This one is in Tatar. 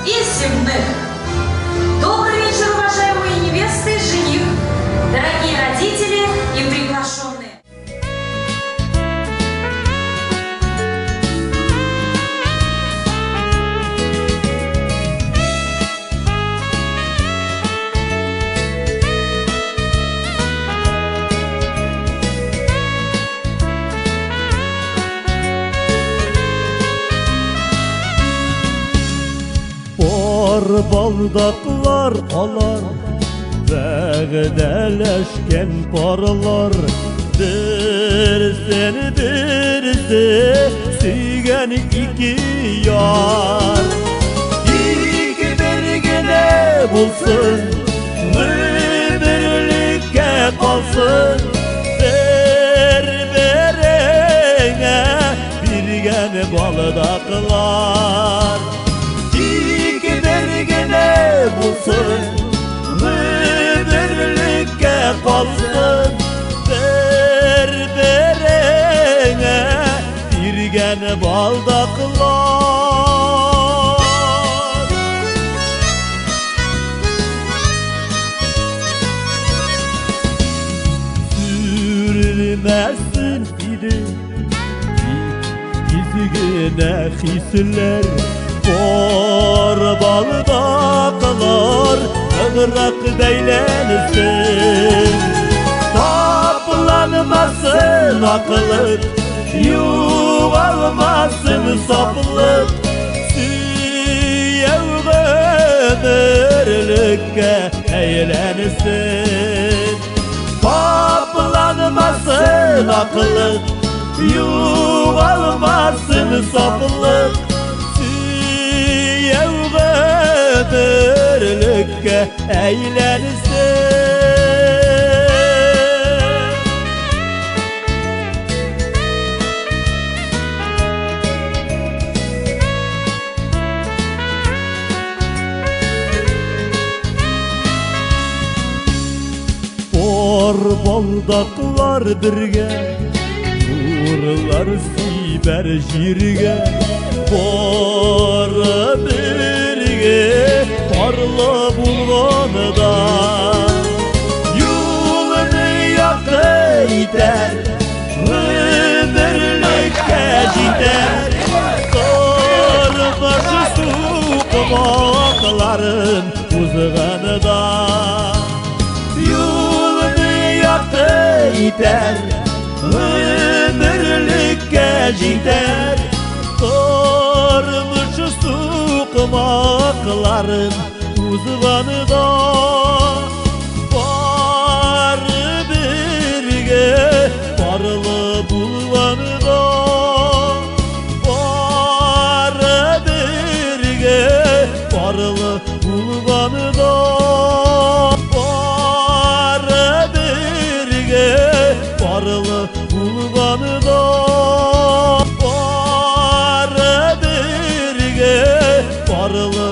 и земных. Добрый вечер, уважаемые невесты и жених, дорогие родители и приглашенные. Baldaklар алар, вәгъдәләшкән парлар, берсен берсе сөйгән ике яр. Тик бер генә булсын, гомерлеккә калсын, бер-береңә биргән балдаклар. Булсын, гомерлеккә калсын, бер-береңә биргән балдаклар. Сүрелмәсен иде тик изгенә хисләр, пар балдаклар ныграк бәйләнсен. Тапланмасын аклык, югалмасын сафлык, сөю гомерлеккә әйләнсен. Тапланмасын аклык, югалмасын сафлык, сөю гомерлеккә әйләнсен. Пар балдаклар бергә, нурлар сибәр җиргә, бары бергә парлы булганда. Юлны якты итәр, гомерлеккә җитәр, тормыш сукмакларын узганда. Юлны якты итәр, гомерлеккә җитәр, тормыш сукмакларын узганда. Бары бергә парлы булганда, бары бергә парлы булганда, бары бергә парлы булганда, бары бергә парлы